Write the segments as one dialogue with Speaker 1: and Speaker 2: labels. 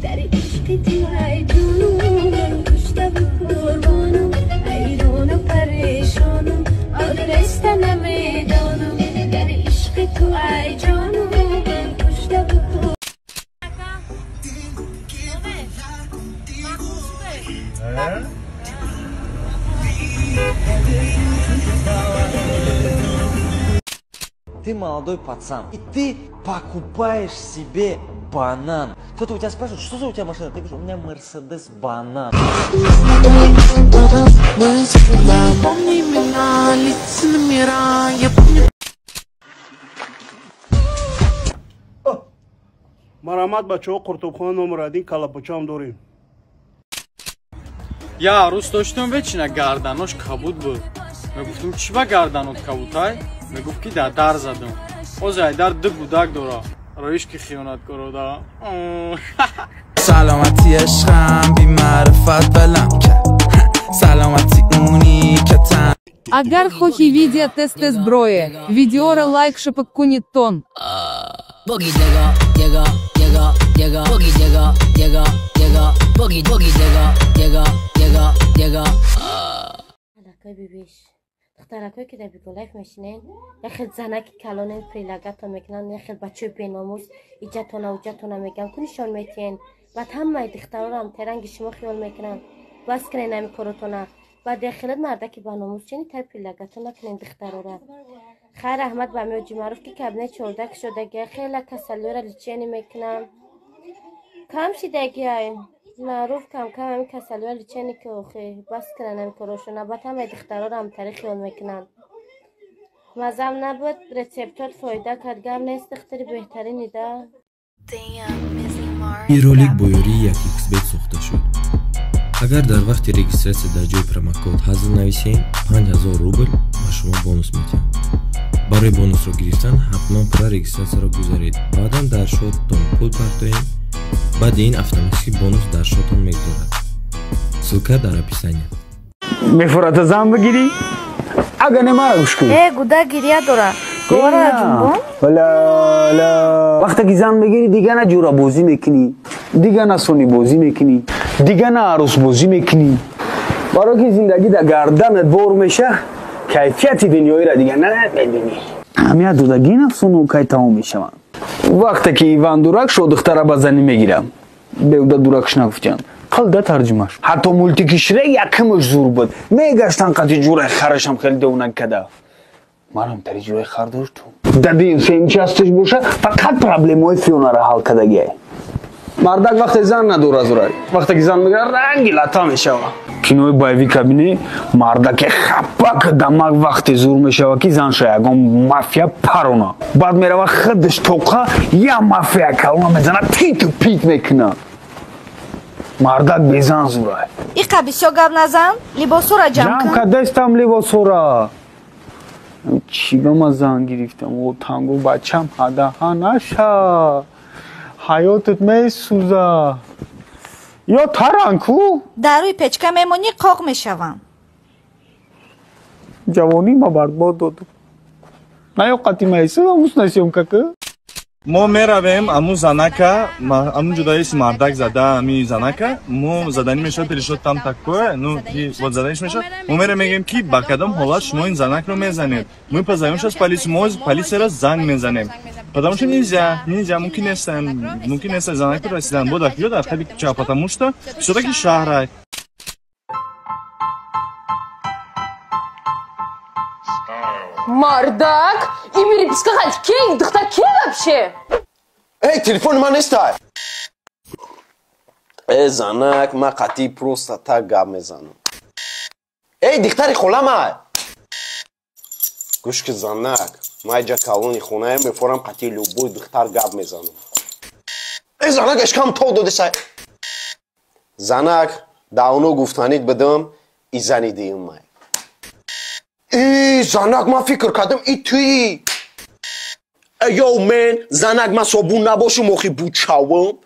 Speaker 1: Дар ишқи ту ай ҷонум, ман куштаву қурбонум, ҳайрону парешонум, адреста намедонам. Дар ишқи ту ай ҷонум, ман куштаву
Speaker 2: Ты молодой пацан, и ты покупаешь себе банан. Кто-то у тебя спрашивает, что за у тебя машина? Ты говоришь, у меня Мерседес банан.
Speaker 3: Помни имена, лица, номера, я помню.
Speaker 4: Марамат бачаҳо, Қуртубхона номер 1 калапочам дорем.
Speaker 5: Я арӯс доштам, вечина гарданош кабуд буд. Мегуфтум, чӣ ба гарданот кабутай? Мегуфт, ки дар дар задам. Ҳозир айдар ду гудак дора. Роиш ки хиёнаткорода.
Speaker 3: Саломати ишқам бемаърифат балам кард. Саломати уни ки тан.
Speaker 6: Агар хохи видео тест зброи, видеора лайк шапак кунит тон.
Speaker 1: Духтаракое ки дар Биголайф мешинен, як хел занаки калонен прилагато мекунанд, як хел бачаи беномус иҷатона уҷатона мегӯянд, ку нишон метиҳен. Баъд ҳамаи духтарорам теранги шумо хиёл мекунанд. Бас кунен ҳами коротона. Баъд як хелат мардаки баномус чени тай прилагато накунен духтарора. Хайр, раҳмат ба Миёҷи Маъруф, ки кабинет 14 шудагия, хела касалиёра лечение мекунам. Кам шидагиай. Маъруф кам-кам ҳами касалиёра лечение ки охи. Бас кунан ҳами корошона. Баъд ҳамаи духтарорам тари хиёл мекунанд. Мазам набуд, рецептот фоида кард, гап нест, духтари беҳтарини да.
Speaker 7: Ин ролик бо ёрии 1xBet сохта шуд. Агар дар вақти регистратсия дар ҷои промокод ҳазл нависем, 5000 рубл ба шумо бонус медиҳам. Барои бонусро гирифтан ҳатман пурра регистратсияро гузаред. Баъдан дар шоттон пул партоед. Баъди ин автоматически бонус дар шоттон мегузарад. Ссылка дар описание.
Speaker 8: Мефурата зан бигирӣ? Ага не мара гӯш кунӣ.
Speaker 9: Э, гуда гиря дора. Гора ҷунбон?
Speaker 8: Ла ла. Вақте ки зан мегирӣ, дига на ҷӯрабозӣ мекунӣ, дига на сонибозӣ мекунӣ, дига на арӯсбозӣ мекунӣ. Барои ки зиндагӣ дар гарданат бор меша, кайфияти дунёиро дига намебинӣ. Аҳамият додагӣ нафсону кай тамом мешаванд. Вақте ки Иван Дурак шодухтара ба занӣ мегирам, беуда дуракш нагуфтянд. Қалда тарҷумаш. Ҳатто мултики Шрек якумаш зур буд. Мегаштан қати ҷураи харашам хеле девонак када. Манам тари ҷураи хар доштум. Дадим сеюм частиш боша, фақат проблемаҳои Фионаро ҳал кардагиай. Мардак вақте зан надора зурай. Вақте ки зан мегирад, ранги лата мешава. Кинои боевик кабине мардаке хапак дамак вақте зур мешава, ки занша ягон мафия парона. Баъд мерава худаш тоқа я мафия калона мезана, титу пит мекуна. Мардак безан зурай.
Speaker 9: Иқа бисёр гап назан, либосора ҷамъ
Speaker 8: Ҷамъ
Speaker 9: кун.
Speaker 8: кардастам либосора. Чӣ ба ман зан гирифтам? О, танго бачам ҳадаҳа наша. Ҳаётат месӯза. Ё таран ку?
Speaker 9: Дар рӯи печка мемонӣ, қоқ мешавам.
Speaker 8: Ҷавонӣ ма барбод додум. Наё қати маисӯ устна съёмка ку?
Speaker 10: Мо меравем аму занака, аму ҷудаиси мардак зада, ами занака, мо заданӣ мешавад, перешод там такое, ну, и вот заданиш мешавад. Мо меравем, мегӯем, ки ба кадом ҳолат шумо ин занакро мезанед. Мы позовем сейчас полицию, мо полисияро занг мезанем. Потому что нельзя, нельзя, мумкин нест занакро расидан. Бо дар куҷо, дар хаби кӯча, потому что всё-таки шаҳрай.
Speaker 11: Мардак! Имери пискахать кей, духтар кей вообще?
Speaker 12: Эй, телефони ман нестай. Э, занак, ман қатъи просто так гап мезанам. Эй, духтари холама! Гӯш ки, занак, ман иҷа калони хонаям, мефорам қатъи любой духтар гап мезанам. Эй, занак, эшкам то додесай. Занак, давно гуфтанид бидам, и зани дуюмай. И занак, ман фикр кардам, и туи. Йоу, мен, занак, ман собун набошум, охи бучавам.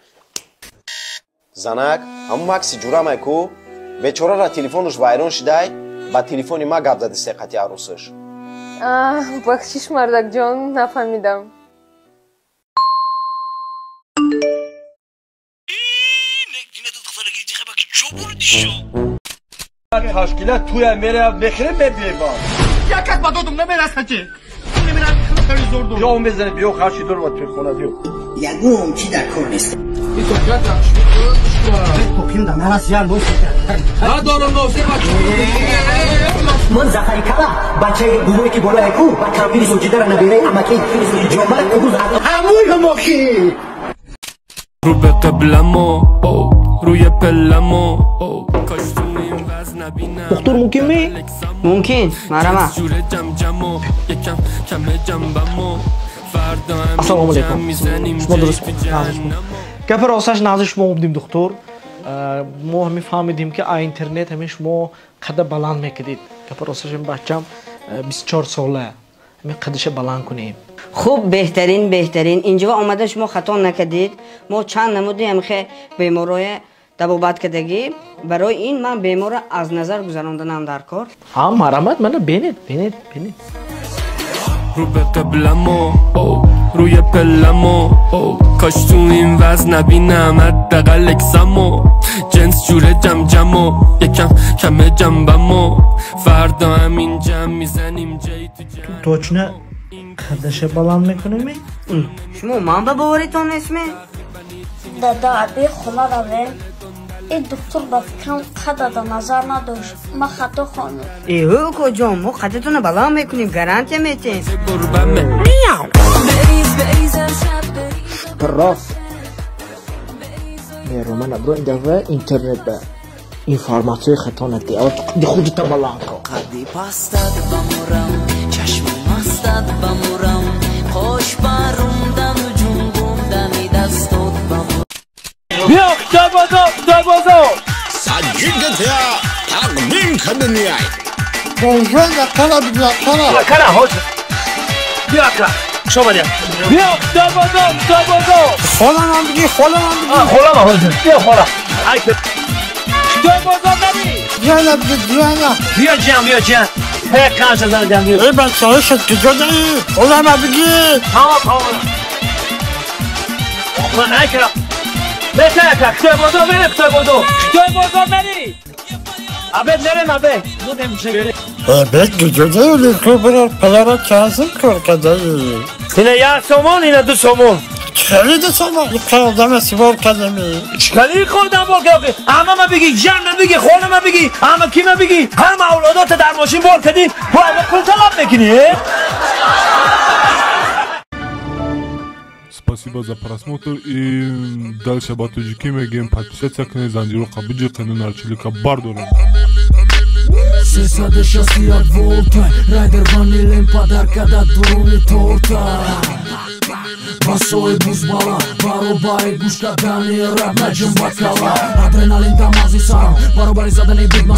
Speaker 12: Занак, ҳамун Макси ҷурамай ку, бечорара телефонаш вайрон шидай, ба телефони ма гап зади се қати арӯсаш.
Speaker 11: Бахшиш, мардакҷон, нафаҳмидам.
Speaker 13: Ташкилот туя мерав мехӯрем мебиём.
Speaker 14: Як кас ба додум намерасад чи? Намерасад хеле зор дорам.
Speaker 13: Биё мезанем, биё харчи дор ва туи хона биё.
Speaker 15: Ягон чи дар кор нест.
Speaker 16: Ман Зафари Кала, бачаи бувое ки болои ку ва кампири Соҷидара набираи амаки ҷомара кубуз
Speaker 15: ҳамуй ҳамохи.
Speaker 17: رو به قبلمو روی پلمو کاش تو این وزن نبینم.
Speaker 18: دکتر ممکن می؟
Speaker 19: ممکن مرحبا.
Speaker 17: یکم کم جنبمو فردا
Speaker 18: Assalomu alaykum. Шумо дуруст назди гапи росташ назди шумо омадем, духтур. Мо ҳамин фаҳмидем ки а интернет ҳамин шумо қада баланд мекардед. Гапи росташ ин бачам 24 сола, ҳамин қадаша баланд кунем.
Speaker 19: Хуб, беҳтарин, беҳтарин. Инҷо омада шумо хато накардед. Мо чанд намуди ҳамихе беморое табобат кардагӣ. Барои ин ман беморро аз назар гузаронданам дар кор.
Speaker 18: Ҳа, марҳамат, мана бинед, бинед, бинед.
Speaker 17: رو به قبلمو روی پلمو کاش تو این وزن نبینم حداقل اکسمو جنس جوره جمجمو یکم کم جنبمو فردا همین جمع میزنیم جی تو جمع.
Speaker 18: Точно қадаша баланд мекунем?
Speaker 19: Шумо ман ба боваритон нестме?
Speaker 20: Дада, аби хона равем. Ин духтур ба фикрам қадада назар надошт. Ман хато хондам.
Speaker 19: Э, укоҷон, мо қадатонро баланд мекунем, гарантия метиҳем.
Speaker 18: Рост мероман абро ин дафъа интернет ба информатсияи хато надиҳ, худата баланд кун.
Speaker 21: Қадди пастат бамурам, чашми мастат бамурам, қош барумдан ҷунбундани дастот бамурам.
Speaker 13: Биё Хитой бозор, Хитой бозор.
Speaker 22: Саҷигатя тақдим кардания.
Speaker 13: Кара ҳозир. Биё ака, хуш омадед. Биё Хитой бозор, Хитой бозор.
Speaker 14: Холамам бигӣ, холамам бигӣ.
Speaker 13: Холама ҳозир. Биё хола. Ай Хитой бозор наби.
Speaker 14: Биё бигӣ, биё.
Speaker 13: Биё ҷам, биё ҷам. Ҳе қанша зан ҷам биё.
Speaker 14: Эй бачаҳо шуд куҷо дарӣ? Холама бигӣ.
Speaker 13: Тамом, тамом. Ман ай кара. Беҳтар ака, Хитой бозор мерем, Хитой бозор. Хитой бозор нери. Абед мерем, абед.
Speaker 14: Абед куҷо дарӣ? Ку бирор падарат чанд кор кардаӣ?
Speaker 13: Ина як сомон, ина 2 сомон.
Speaker 14: Хеле 2 сомон. Ин одам сивор кардами.
Speaker 13: Чикали худам бор кардӣ? Ҳама ма бигӣ, ҷан ма бигӣ, хона ма бигӣ, ҳама ки ма бигӣ, ҳама авлодота дар мошин бор кардӣ, бо ҳама пул талаб мекунӣ?
Speaker 23: Спасибо за просмотр и дальше ба тоҷикӣ мегӯем подписаться кунед, занҷироқа биҷиқед, нарчилика бардоред.
Speaker 24: 361 волта райдер ванилем подарка да дуруни торта басои бузбала баробари гӯш кардани раб наҷум ба кала адреналин дамази сарам баробари задани бигма.